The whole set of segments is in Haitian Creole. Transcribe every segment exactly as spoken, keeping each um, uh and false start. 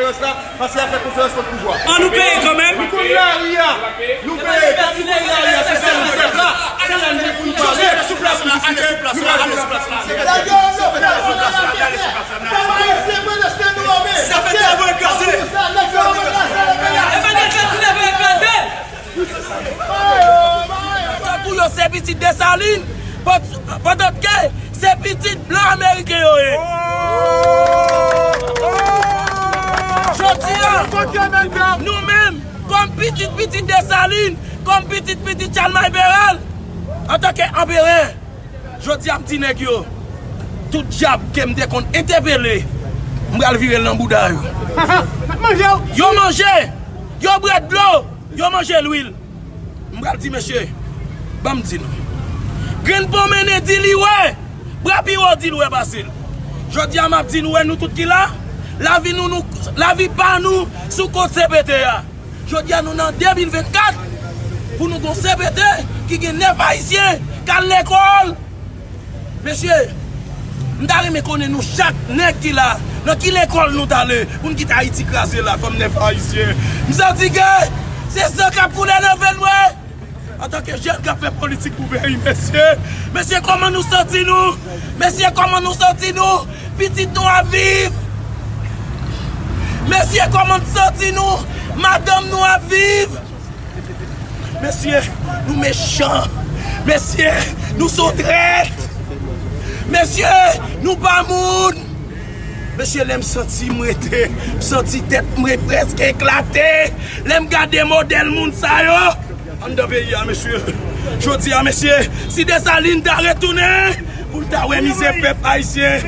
Paske y ap fè konferans kont pouvwa. An nou peye kanmenm. Nou konn lari a. Nou peye. Kòm nou konn lari a, se sèl pèp la. Se la nou pou nou pase. Sou plas la, ale sou plas la, ale sou plas la. Sa fè travay se mwen lèste nou anmen. Sa fè travay kraze. E fè travay kraze. Tankou yo se pitit Desalin, pandan ke se pitit blan ameriken yo ye. Jodi a, nou menm, kòm pitit pitit Desalin, kòm pitit pitit Chalmay Peral, antanke anperè, jodi a m di nèg yo, tout djab ke m te konn entèpele, m pral vire l nan bouda yo. Yo manje, yo bwè dlo, yo manje lwil. M pral di mesye, ban m di nou. Grenn pon mennen di li wè, bra pi wo di l wè pase l. Jodi a m ap di nou wè nou tout ki la, lavi nou, nou, lavi pa nou sou kont C P T a. Jodi a nou nan de mil vennkat pou nou gon C P T ki gen nèf ayisyen k al lekòl. Mesye, m ta renmen konnen nou chak nèg ki la, nan ki lekòl nou t ale pou n kite Ayiti kraze la kòm nèf ayisyen. M santi ke se san k ap koule nan venn mwen. Antanke jèn k ap fè politik pou peyi, mesye, mesye, kòman nou santi nou? Mesye, kòman nou santi nou? Pitit nou ap viv. Mesye, kòman n santi nou? Madanm nou ap viv. Mesye, nou mechan. Mesye, nou se trèt. Mesye, nou pa moun. Mesye, lè m santi m rete, m santi tèt mwen prèske eklate. Lè m gade modèl moun sa yo anndan peyi a, mesye. Jodi a, mesye, si Desalin ta retounen, pou l ta wè mizè pèp ayisyen.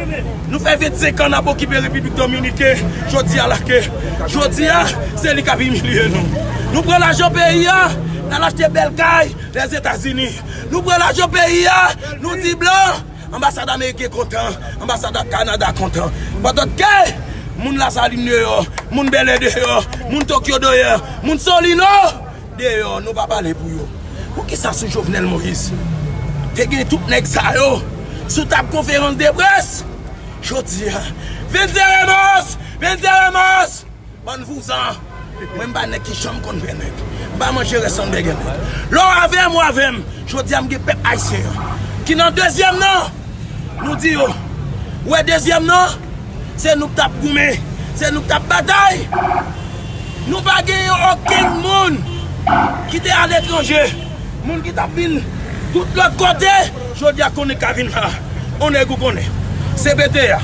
Nou fè vennsenk an n ap okipe Repiblik Dominiken. Jodi a la ke, jodi a, se li k ap imilye nou. Nou pran lajan peyi a, n al achte bèl kay Lèzetazini. Nou pran lajan peyi a, nou di blan, anbasad ameriken kontan, anbasad Kanada kontan. Pandan ke moun Lasalin deyò, moun Bèlè deyò, moun Tokyo deyò, moun Solino deyò, nou pa pale pou yo. Poukisa sou Jovenel Moïse te gen tout nèg sa yo sou tab konferans de près? Jodi a, Venzel Ramos, Venzel Ramos, bann vouzan. Mwen m pa nèg ki janm konn pè nèg. M pa manje rès anbègè nèg. Lè w avè m, w avè m. Jodi a m gen pèp ayisyen an ki nan dezyèm nan. Nou di yo, ou wè dezyèm nan, se nou k t ap goumen, se nou k t ap batay. Nou pa genyen okenn moun ki te aletranje, moun ki t ap vin tout lòt kote, jodi a konnen ka vin la. On nèg ou konnen. C P T a,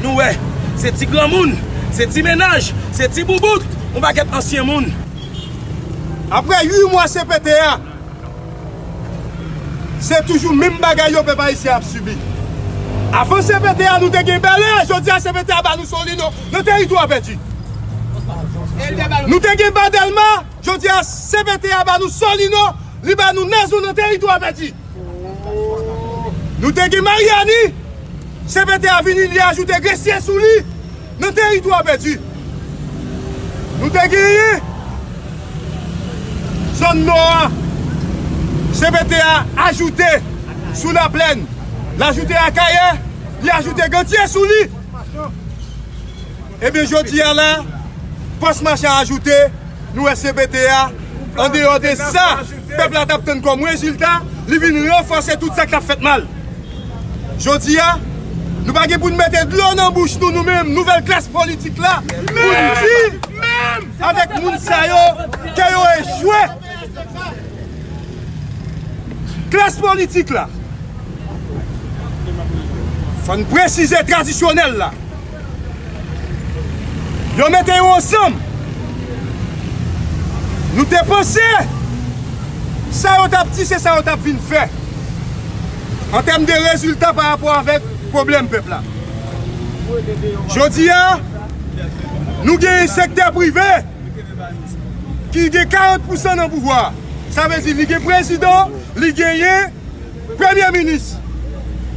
nou wè, se ti granmoun, se ti mennaj, se ti boubout, yon pakèt ansyen moun. Apre uit mwa C P T a, se toujou menm bagay yo pèp ayisyen ap sibi. Avan C P T a, nou te gen Bèlè, jodi a C P T a ba nou Solino, nan teritwa pèdi. Nou te gen Ba Dèlma, jodi a C P T a ba nou Solino, li ba nou Nazon nan teritwa pèdi. Nou te gen Maryani, C P T a vini, li ajoute Gresye sou li, nan teritwa pèdi. Nou te genyen zòn nò a, C P T a ajoute sou Laplèn, l ajoute Akayè, li ajoute Gantye sou li. Ebyen, jodi a la, pòs Machan ajoute, nou wè C P T a, andeyò de sa, pèp la t ap tann kòm rezilta, li vin ranfòse tout sa k t ap fèt mal. Jodi a, nou pa gen pou n mete dlo nan bouch nou, nou menm, nouvèl klas politik la, pou n di avèk moun sa yo ke yo echwe. Klas politik la, fò n presize tradisyonèl la. Yo mete yo ansanm. Nou te panse sa yo t ap di, se sa yo t ap vin fè. An tèm de rezilta pa rapò avèk pwoblèm pèp la. Jodi a, nou gen sektè prive ki gen karant pousan nan pouvwa a. Sa vle di li gen prezidan, li genyen premye minis.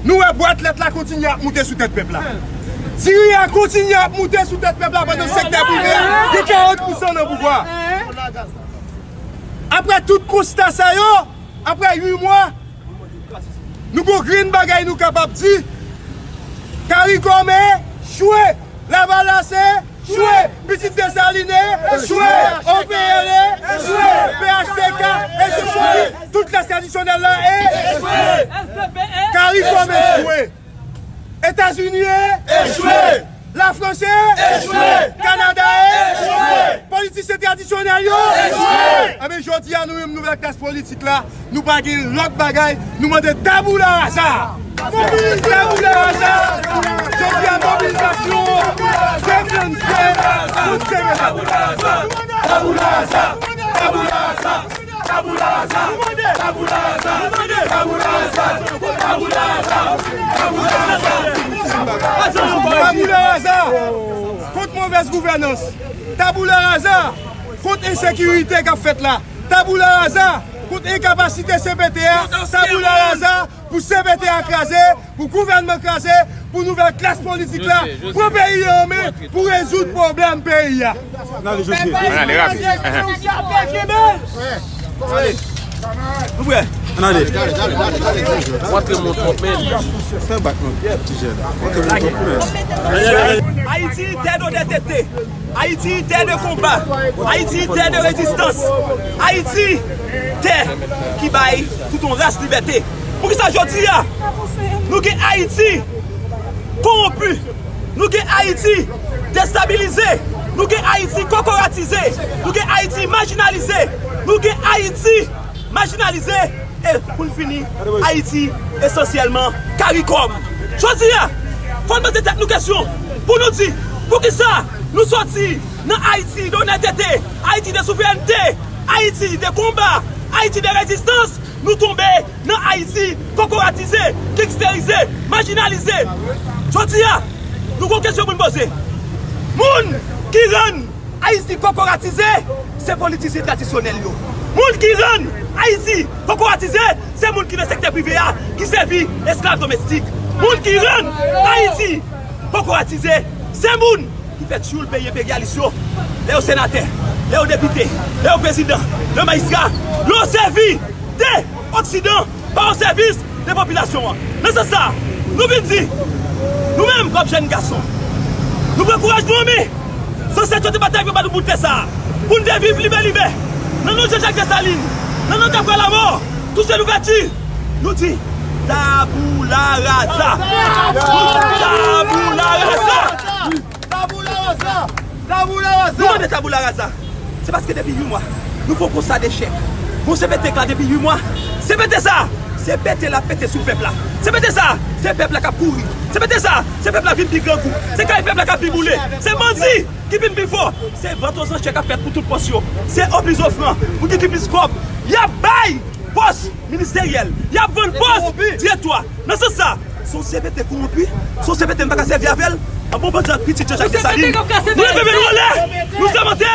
Nou wè bwat lèt la kontinye ap moute sou tèt pèp la. Diri a kontinye ap moute sou tèt pèp la pandan sektè prive a gen karant pousan nan pouvwa a. Apre tout konsta sa yo, apre uit mwa, nou gon grenn bagay nou kapab di. Caricom echwe, Lavalas Echwe! Pitit Desalin echwe! O P L echwe! P H T K echwe! Tout klas tradisyonèl la echwe! Karikòm echwe! Etazini echwe! Lafrans echwe! Kanada echwe! Politisyen tradisyonèl yo echwe! Enben, jodi a, nou menm nouvèl klas politik la, nou pa gen lòt bagay, nou mande tabula rasa! Tabula rasa! Jodi a, mobilizasyon senkannsenk kont senkannsenk. Tabula rasa! Tabula rasa! Tabula rasa! Tabula rasa! Tabula rasa! Tabula rasa! Kont movèz gouvènans! Tabula rasa! Kont ensekirite k ap fèt la! Tabula rasa! Kont enkapasite C P T a! Tabula rasa! Pou C P T a kraze, pou gouvènman kraze, pou nouvèl klas politik la pran peyi an an men pou rezoud pwoblèm peyi a. Ann ale, Jozye. Ann ale, rapid. Ann ale. Nou prè? Ann ale. Montre m yon twòp men. Fè bak non, ti jèn. Montre m yon twòp men. Ayiti, tè donètete. Ayiti, tè de konba. Ayiti, tè de rezistans. Ayiti, tè ki bay tout yon ras libète. Poukisa jodi a nou gen Ayiti kowonpi? Nou gen Ayiti destabilize. Nou gen Ayiti kokoratize. Nou gen Ayiti majinalize. Nou gen Ayiti majinalize. E pou n fini, Ayiti esansyèlman karikòm. Jodi a, fò n poze tèt nou kesyon pou nou di poukisa nou soti nan Ayiti de onètete, Ayiti de souvrènte, Ayiti de konba, Ayiti de rezistans, nou tonbe nan Ayiti kokoratize, gangsterize, majinalize. Jodi a, nou gon kesyon pou n poze. Moun ki rann Ayiti kokoratize, se politisyen tradisyonèl yo. Moun ki rann Ayiti kokoratize, se moun ki nan sektè prive a, ki sèvi esklav domestik. Moun ki rann Ayiti kokoratize, se moun ki fè tyoul peyi enperyalis yo. Lè yo senatè, lè yo depite, lè yo prezidan, lè yo majistra, lè yo sèvi de Oksidan pa o sèvis de popilasyon an. Nan sans sa, nou vin di, nou menm kòm jèn gason, nou pran kouraj nou an men, zansèt yo te batay pou yo ba nou bout tè sa a, pou n te viv libè libè. Nan non Jean Jacques Dessalines, nan non Gabriel Amor, Toussaint Louverture, nou di, tabula rasa! Tabula rasa! Tabula rasa! Tabula rasa! Nou mande tabula rasa. Se paske depi uit mwa, nou fè yon konsta dechèk. Bon, C P T k la depi uit mwa. C P T sa, se pete l ap pete sou pèp la. C P T sa, se pèp la k ap kouri. C P T sa, se pèp la vin pi grangou. Se kay pèp la k ap pi boule. Se bandi ki vin pi fò. Se vant ozanchè k ap fèt pou tout pòs yo. Se opizofran, moun ki gen plis kòb, y ap bay pòs ministeryèl, y ap vann pòs direktwa. Nan sans sa, se yon C P T kowonpi, se yon C P T m pa ka sèvi avè l. An bon, pandan pitit Jean Jacques Dessalines, nou leve men nou anlè, nou sèmante,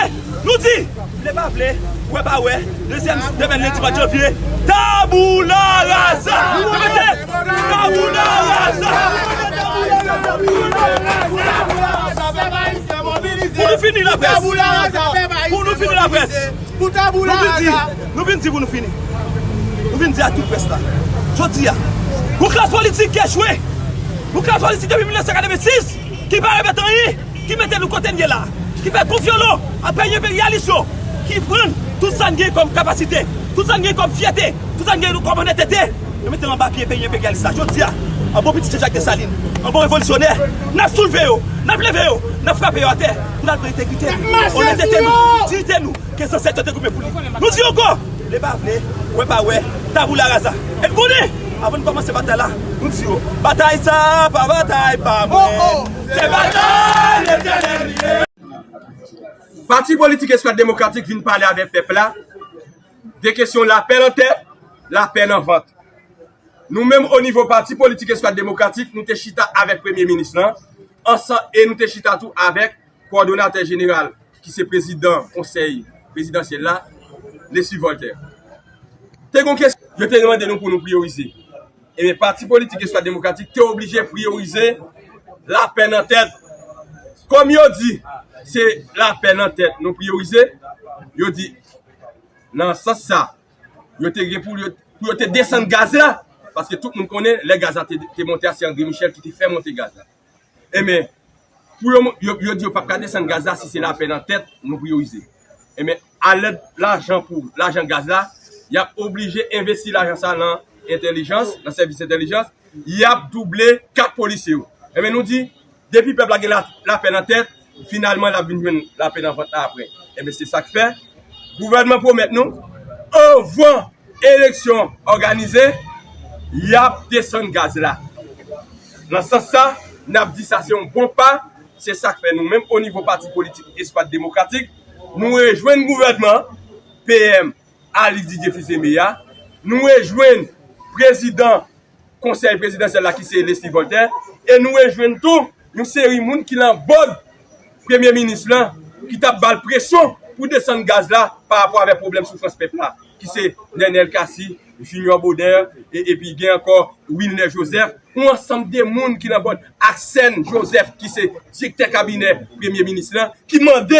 nou di, vle pa vle, wè pa wè, dezyèm semèn lendi mwa janvye, tabula rasa! Repete, tabula rasa! Pou nou fini laprès, pou nou fini laprès, Pou tabou la raza. Nou vin di, nou vin di pou nou fini. Nou vin di a tout près la. Jodi a, yon klas politik ki echwe. Yon klas politik depi mil nèf san katrevensis ki pa remèt anyen, ki mete nou kote n ye la, ki fè konfyolo a peyi enperyalis yo, ki pran tout sa n gen kòm kapasite, tout sa n gen kòm fyète, tout sa n gen kòm onètete, yo mete l anba pye peyi enperyalis la. Jodi a, an bon pitit Jean Jacques Dessalines, an bon revolisyonè, n ap soulve yo, n ap leve yo, n ap frape yo atè, pou n al pran entegrite nou, onètete nou, diyite nou, ke zansèt yo te goumen pou li. Nou di ankò, vle pa vle, wè pa wè, tabou la raza. E n konnen, avan n kòmanse batay la, nou di yo, batay sa a pa batay pa mwen, se batay Letènèl li ye. Pati politik Eskwad Demokratik vin pale avèk pèp la de kesyon lapè nan tèt, lapè nan vant. Nou menm, o nivo pati politik Eskwad Demokratik, nou te chita avèk Premye Minis lan, ansanm, e nou te chita tou avèk kowòdonatè jeneral, ki se prezidan konsèy prezidansyèl la, Leslie Voltaire. Te gon kesyon, yo te mande nou pou nou priyorize. Ebyen, pati politik Eskwad Demokratik te oblije priyorize lapè nan tèt. Kòm yo di, se lapè nan tèt nou priyorize, yo di, nan sans sa, yo te gen pou yo, pou yo te desann gaz la, paske tout moun konnen, lè gaz la te, te monte a, se André Michel ki te fè monte gaz la. Ebyen, Pou yo, yo, yo di yo p ap ka desann gaz la si se lapè nan tèt nou priyorize. Ebyen, alèd lajan pou lajan gaz la, y ap oblije envesti lajan sa nan entèlijans, nan sèvis entèlijans, y ap double kat polisye yo. Ebyen, nou di, depi pèp la gen la, lapè nan tèt, finalman, l ap vin jwenn lapè nan vant la apre. Ebyen, se sa k fè, gouvènman pwomèt nou, anvan eleksyon òganize, y ap desann gaz la. Nan sans sa, n ap di sa se yon bon pa, se sa k fè nou menm o nivo pati politik Eskwad Demokratik, nou rejwenn gouvènman, P M Alix Didier Fils-Aimé a, nou rejwenn prezidan konsèy prezidansyèl la ki se Leslie Voltaire, e nou rejwenn tou yon seri moun ki nan bòd premye minis lan, ki t ap ba l presyon pou desann gaz la pa rapò avèk pwoblèm soufrans pèp la, ki se Nenel Cassy, Junior Bonheur, e, epi gen ankò Wilner Joseph, yon ansanm de moun ki nan bòd Arsène Joseph, ki se direktè kabinè premye minis lan, ki mande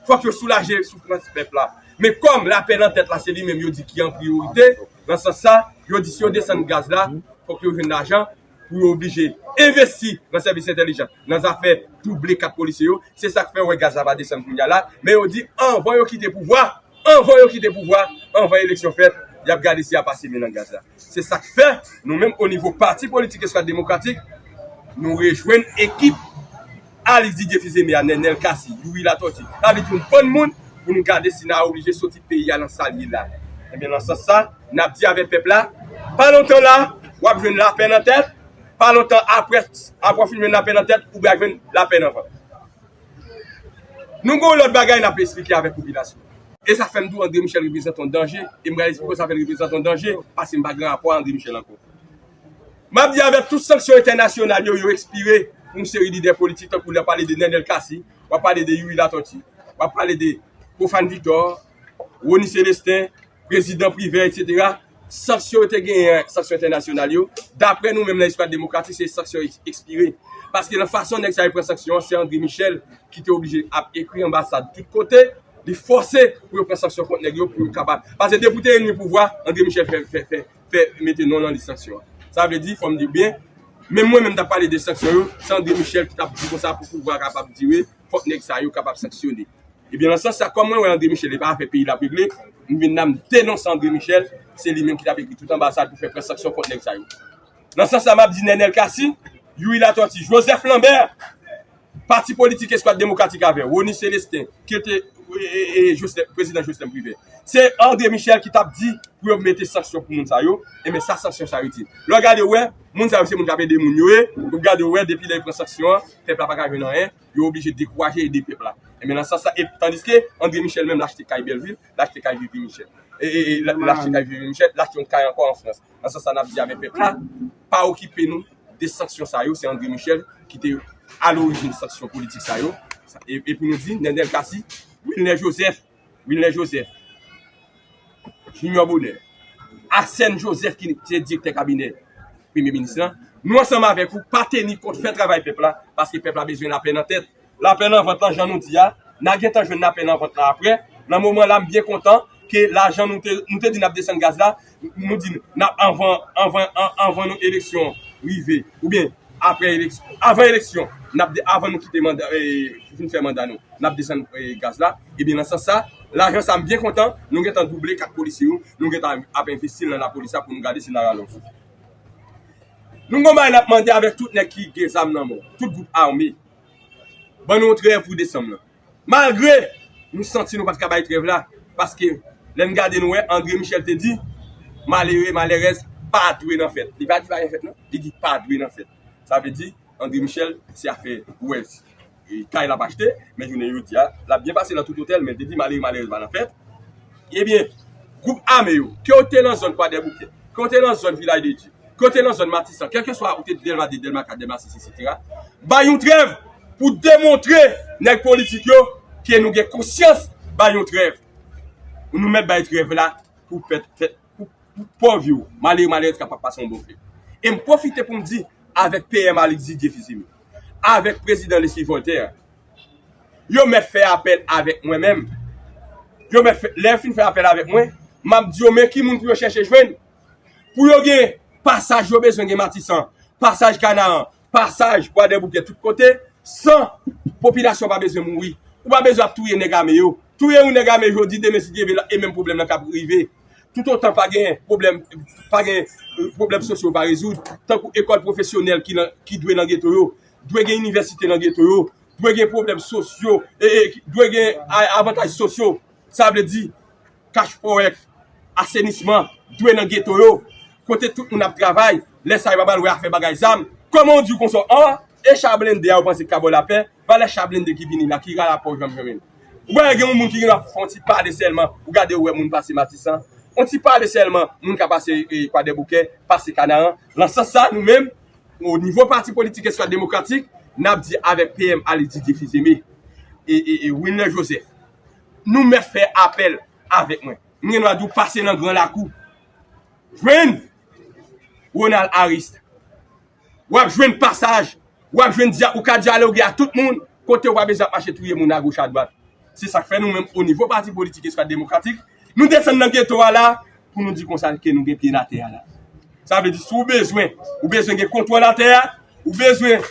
fòk yo soulaje soufrans pèp la. Men kòm lapè nan tèt la, se li menm yo di ki an priyorite, nan sans sa, yo di si yo desann gaz la, fòk yo jwenn lajan pou yo oblije envesti nan sèvis entèlijans, nan zafè double kat polisye yo. Se sa k fè w wè gaz la pa desann kounye a la. Men yo di anvan yo kite pouvwa, anvan yo kite pouvwa, anvan eleksyon fèt, y ap gade si y ap pase men nan gaz la. Se sa k fè, nou menm o nivo pati politik Eskwad Demokratik, nou rejwenn ekip Alix Didier Fils-Aimé a, Nenel Cassy, Youri Latortue, sa vle di yon bann moun pou nou gade si n a oblije soti peyi a nan sa l ye la. Ebyen, nan sans sa, n ap di avèk pèp la, pa lontan la, w ap jwenn lapè nan tèt, pa lontan apre, apre w fin jwenn lapè nan tèt, ou pral jwenn lapè nan vant. Nou gen yon lòt bagay n ap esplike avèk popilasyon. E sa fè m di w André Michel reprezante yon danje, e m pral esplike w sa fè l reprezante yon danje, paske m pa gen rapò a André Michel ankò. M ap di avèk tout sanksyon entènasyonal yo, yo ekspire pou yon seri lidè politik, tankou lè w pale de Nenel Cassy, w ap pale de Youri Latortue, w ap pale de Profane Victor, Rony Célestin, prezidan Privert, etsetera. Sanksyon yo te genyen, sanksyon entènasyonal yo, daprè nou menm nan Eskwad Demokratik, se sanksyon yo ekspire. Paske nan fason nèg sa yo pran sanksyon an, se André Michel ki te oblije ap ekri anbasad tout kote, li fòse pou yo pran sanksyon kont nèg yo pou yo kapab. Paske depi w te enmi pouvwa, André Michel fè, fè, fè, fè mete non nan lis sanksyon an. Sa vle di, fò m di w byen, menm mwen menm t ap pale de sanksyon yo, se André Michel ki t ap di konsa pou pouvwa a kapab dire, fòk nèg sa yo kapab sanksyone. Ebyen, nan sans sa, kòm mwen wè André Michel, e pa afè peyi l ap regle, m vin la, m denonse André Michel, se li menm ki t ap ekri tout anbasad pou fè pran sanksyon kont nèg sa yo. Nan sans sa, m ap di Nenel Cassy, Youri Latortue, Joseph Lambert, pati politik Eskwad Demokratik avè Rony Célestin, ki te, e, e, e, Joslin, prezidan Joslin Privert. Se André Michel ki t ap di pou yo mete sanksyon pou moun sa yo, ebyen sa sanksyon sa yo itil. Lè w gade w wè, moun sa yo se moun k ap ede moun yo ye, ou gade w wè depi lè yo pran sanksyon an, pèp la pa ka jwenn anyen, yo oblije dekouraje ede pèp la. Ebyen nan sans sa, e tandiske André Michel menm l achte kay Bèlvil, l achte kay Vivi Michel. E, e, e, l, l achte kay Vivi Michel, l achte yon kay ankò an Frans. Nan sans sa, n ap di avèk pèp la, pa okipe nou de sanksyon sa yo, se André Michel ki te alorijin sanksyon politik sa yo. Sa, e, e pou nou di, Nenel Cassy, Wilner Joseph, Wilner Joseph, Junior Bonheur, Arsène Joseph ki se direktè kabinè premye minis lan, nou ansanm avèk ou pa teni kont, fè travay pèp la, paske pèp la bezwen lapè nan tèt. Lapè nan vant lan, jan nou di a, n a gentan jwenn lapè nan vant lan apre. Nan moman la, m byen kontan ke lajan nou te, nou te di n ap desann gaz la, nou di n ap anvan, anvan, an, anvan nou eleksyon rive, oubyen apre eleksyon, avan eleksyon, n ap de, avan nou kite manda, e, fin fè manda nou, n ap desann, e, gaz la. Ebyen, nan sans sa, lajan sa, m byen kontan, nou gentan double kat polisye yo, nou gentan ap envesti l nan lapolis la pou nou gade si n a rale yon souf. Nou gon bagay n ap mande avèk tout nèg ki gen zam nan men, tout gwoup ame. Ban nou yon trèv pou desanm nan. Malgre nou santi nou pa t ka bay trèv la, paske lè n gade nou wè, André Michel te di, malere, malerèz pa dwe nan fèt. Li pa di pa gen fèt non, li di pa dwe nan fèt. Sa vle di, André Michel, se afè wè, e, kay l ap achte, men jounen jodi a, l ap byen pase nan tout otèl, men l te di malere, malerèz pa nan fèt. Ebyen, gwoup ame yo, ke w te nan zòn Kwadèboukè, ke w te nan zòn Vilaj de Dye, ke w te nan zòn Matisan, kèlkeswa ou te Dèlma de, Dèlma kat, Dèlma sis, etsetera, bay yon trèv pou demontre nèg politik yo ke nou gen konsyans, bay yon trèv. Nou mèt bay trèv la pou fèt, fèt, pou, pou pòv yo, malere, malerèz kapab pase yon bon fèt. E m pwofite pou m di, avèk P M Alix Didier Fils-Aimé, avèk prezidan Leslie Voltaire, yo mèt fè apèl avèk mwen menm. Yo mèt fè, lè yo fin fè apèl avèk mwen, m ap di yo men ki moun pou yo chèche jwenn. Pou yo gen pasaj yo bezwen gen Matisan, pasaj Kanaran, pasaj Kwadèboukè, tout kote, San popilasyon pa bezwen mouri. Ou pa bezwen ap touye nèg ame yo. Touye yon nèg ame jodi, demen si Dye vle, e menm pwoblèm nan k ap rive. Toutotan pa gen pwoblèm, pa gen, euh, pwoblèm sosyo pa rezoud, tankou ekòl pwofesyonèl ki nan, ki dwe nan geto yo, dwe gen inivèsite nan geto yo, dwe gen pwoblèm sosyo, e, e, dwe gen a-, avantaj sosyo. Sa vle di, cash power, asenisman, dwe nan geto yo, kote tout moun ap travay, lè sa yo pa pral wè afè bagay zam. Kòman w di w konsa, an, e cha blende a, ou panse k ka ba w lapè? Valè cha blende ki vini la, ki rapò w janm janmen? Ou wè gen yon moun ki gen dwa fè yon ti pale sèlman, ou gade ou wè moun pase Matisan. Yon ti pale sèlman, moun ka pase, e, Kwadèboukè, pase Kanaran. Nan sans sa, nou menm, o nivo pati politik Eskwad Demokratik, n ap di avèk P M Alix Didier Fils-Aimé e, e, e Wilner Joseph, nou mèt fè apèl avèk mwen. M gen dwa di w pase nan Gran Lakou. Jwenn Ronald Arist. W ap jwenn pasaj. W ap jwenn dya-, ou ka dyaloge ak tout moun. Kote w pa bezwen ap mache touye moun agoch adwat. Se sa k fè nou menm o nivo pati politik Eskwad Demokratik, nou desann nan geto a la pou nou di konsa ke nou gen pye n atè a la. Sa vle di si w bezwen, ou bezwen gen kontwòl atè a, ou bezwen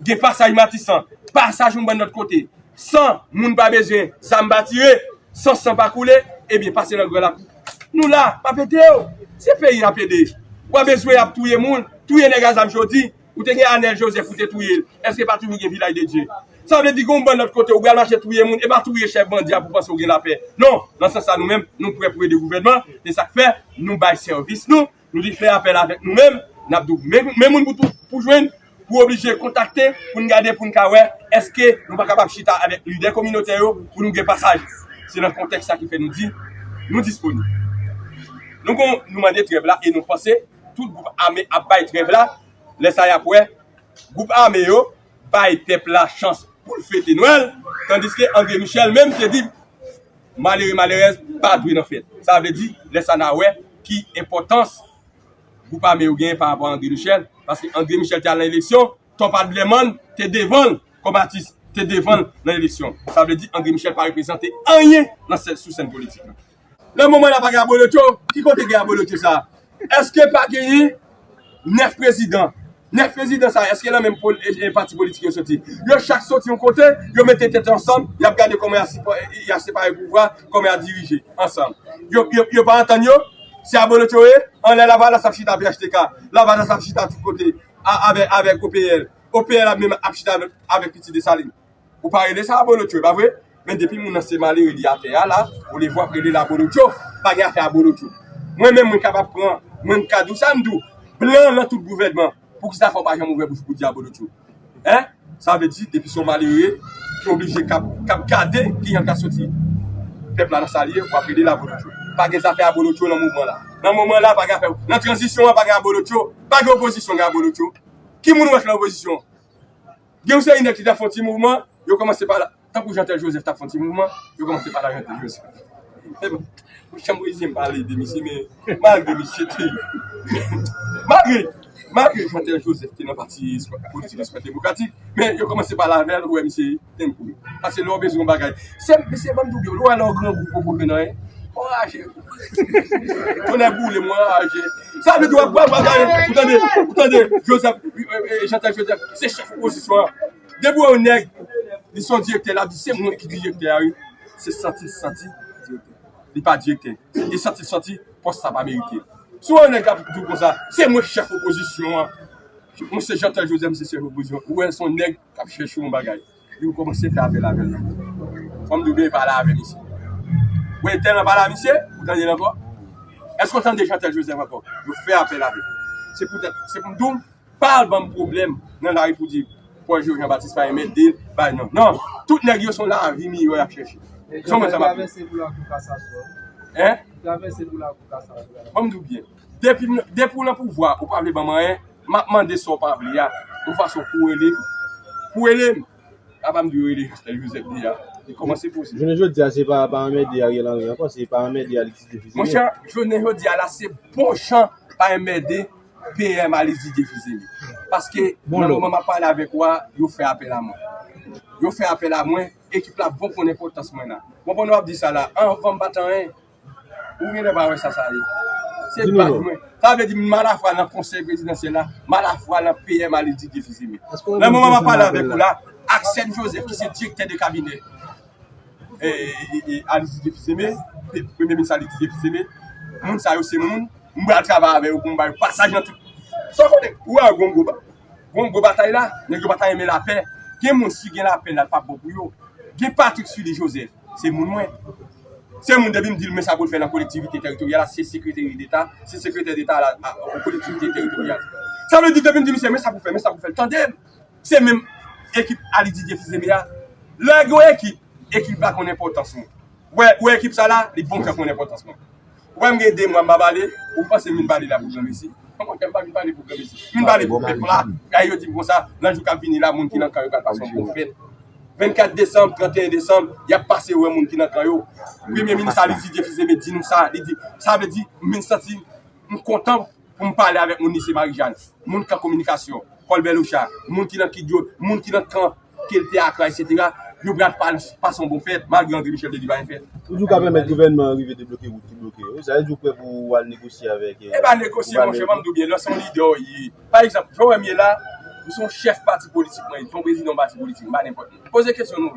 gen pasaj Matisan, pasaj yon bann lòt kote, san moun pa bezwen zam pa tire, san san pa koule, ebyen pase nan Gran Lakou. Nou la, m ap ede w. Se peyi n ap ede. W ap bezwen ap touye moun, touye nèg a zam jodi, ou te gen Anèl Jozèf, ou te touye l. Èske pa toujou gen Vilaj de Dye? Sa vle di gen yon bann lòt kote, ou pral mache touye moun, e pa touye chèf bandi a pou panse w gen lapè. Non, nan sans sa nou menm, nou prè pou ede gouvènman, se sa k fè, nou bay sèvis nou, nou di fè apèl avèk nou menm, n ap di w men, men moun pou tou, pou jwenn, pou oblije kontakte, pou n gade, pou n ka wè, èske nou pa kapab chita avèk lidè kominotè yo, pou nou gen pasaj. Se nan kontèks sa ki fè nou di, nou disponib. Nou kon, nou mande trèv la, e nou panse, tout gwoup ame ap bay trèv la, lè sa y ap wè, gwoup ame yo bay pèp la chans pou l fete Nwèl, tandiske André Michel menm te di, malere, malerèz pa dwe nan fèt. Sa vle di, lè sa n a wè ki enpòtans gwoup ame yo genyen pa rapò a André Michel, paske André Michel te al nan eleksyon, Top Adlerman te devan l kòm atis, te devan l nan eleksyon. Sa vle di, André Michel pa reprezante anyen nan sèn, sou sèn politik la. Nan moman la pa gen abolotcho, ki kote gen abolotcho sa? Èske pa genyen nèf prezidan? Nèf prezidan sa, èske nan menm pol-, e, e, pati politik yo soti? Yo chak soti yon kote, yo mete tèt yo ansanm, y ap gade kòman y a sipò-, y a separe pouvwa, kòman y a dirije ansanm. Yo, yo, yo pa antann yo, se abolotcho yo ye, anlè Lavalas ap chita P H T K, Lavalas ap chita tout kote, a, avèk, avèk O P L. O P L ap menm ap chita avèk, avèk Pitit Desalin. Ou pa rele sa abolotcho, e pa vre? Men depi moun nan se malere li atè a la, ou leve w ap rele l abolotcho, pa gen afè abolotcho. Mwen menm, mwen kapab pran, mwen m ka di w sa m di w, blan nan tout gouvènman, poukisa fò w pa janm ouvè bouch ou pou di abolotcho? Hein? Sa vle di, depi se yon malere, ki oblije k ap, k ap gade kijan l ka soti pèp la nan sa l ye, w ap rele l abolotcho. Pa gen zafè abolotcho nan mouvman la. Nan moman la, pa gen afè, nan tranzisyon an, pa gen abolotcho, pa gen opozisyon, gen abolotcho. Ki moun ou wè k nan opozisyon? Gen yon seri nèg ki t ap fè yon ti mouvman, yo kòmanse pa la, tankou Jeantel Joseph t ap fè yon ti mouvman, yo kòmanse pa la Jeantel Joseph. Mwen janm rezye m pale de misye, men malgre misye te, malgre, malgre Jeantel Joseph te nan pati espo-, politik Espoir Demokratik, men yo kòmanse pale avè l, ou wè misye te m kouri. Paske lè w bezwen yon bagay, se, mesye, ban m di w byen, lè w wè lè w grangou poko jwenn anyen, w anraje. Tonnè boule m, w anraje. Sa vle di w ap pran bagay, ou tande, ou tande, Joseph, e, e, Jeantel Joseph, se chèf opozisyon an. Depi w wè yon nèg, li se yon direktè, l ap di, se mwen ki direktè a, wi. Se santi l santi direktè. Li pa direktè. E santi l santi, pòs sa pa merite l. Si w wè yon nèg k ap di w konsa, se mwen chèf opozisyon an. Mwen se Jeantel Joseph, se chèf opozisyon. Ou wè, se yon nèg k ap chèche yon bagay. Yo kòmanse fè apèl avè l. Fò m di w byen, pale avè misye. Ou etèn nan pale a misye, ou tande l ankò? Èske w tande Jeantel Joseph ankò? Yo fè apèl avè l. Se poutèt, se pou m di w, pa al ban m pwoblèm nan lari pou di Paul Jean Baptiste pa renmen ede l, bay non. Non, tout nèg yo se yon lavi miyò y ap chèche. Se yon moun sa m ap di. Hein? Ban m di w byen. Depi, depi w nan pouvwa, ou pa vle ban m anyen, m ap mande sa w pa vle a, yon fason pou w rele m. Pou w rele m. A pa m di w rele Jeantel Joseph deja. Li kòmanse poze. Jounen jodi a, se pa, pa anmède Ariel Henry ankò, se pa anmède Alexis Didier Fils-Aimé. Monchè, jounen jodi a la, se bon jan pa anmède P M Alexis Didier Fils-Aimé. Paske, nan moman m ap pale avèk ou a, yo fè apèl a mwen. Yo fè apèl a mwen, ekip la bon konn enpòtans mwen la. Bon, pandan w ap di sa la, anvan m pa t anyen, ou genlè pa wè sa sa ye. Se baz mwen. Sa vle di m alafwa nan konsèy prezidansyèl la, m alafwa nan P M Alexis Didier Fils-Aimé. Nan moman m ap pale avèk ou la, Sèn Joseph ki se direktè de kabinè e, e, e, Alizide Fils-Aimé, pe- premye minis Alizide Fils-Aimé, moun sa yo se moun, m pral travay avè yo pou m ba yo pasaj nan tout. Sa w konnen, ou wè gon gwo ba- gon gwo batay la, nèg yo pa ta renmen lapè. Gen moun si gen lapè la, l p ap bon pou yo. Gen Patrick Sully Joseph, se moun mwen. Se moun depi m di l men sa pou l fè nan kolektivite teritoryal la, se sekreteri deta, se sekretè deta la a- o kolektivite teritoryal. Sa vle di depi m di misye men sa pou fè, men sa pou fè, l tande m. Se menm ekip Alizide Fils-Aimé a. Lè gen yon ekip, ekip la konn enpòtans mwen. Wè, wè ekip sa la, li bon jan konn enpòtans mwen. Wè m gen de mwa m pa pale, ou panse m vin pale la pou granmesi? Mwen, m pa vin pale pou granmesi. M vin pale pou pèp la. Kay yo di m konsa, nan jou k ap vini la, moun ki nan kan yo pral pase yon bon fèt. Vennkat desanm, tranteyen desanm, y ap pase wè moun ki nan kan yo. Premye minis Alizide Fils-Aimé di nou sa, li di, sa vle di, m vin santi m kontan pou m pale avèk moun lise Marijàn, moun kan kominikasyon, Kòlbè Locha, moun ki nan Kidyo, moun ki nan kan ke l te akra, etsetera. Yo pral pa- pase yon bon fèt, malgre André Michel te di pa gen fèt. Ou di w ka pèmèt gouvènman an rive debloke wout ki bloke yo. Sa vle di w prè pou w al negosye avèk. E pa negosye, monchè, ban m di w byen, lè se yon lidè w ye. Pa egzanp, jan w wè m ye la, m se yon chèf pati politik, mwen, se yon prezidan pati politik, m pa nenpòt moun. Poze kesyon nou.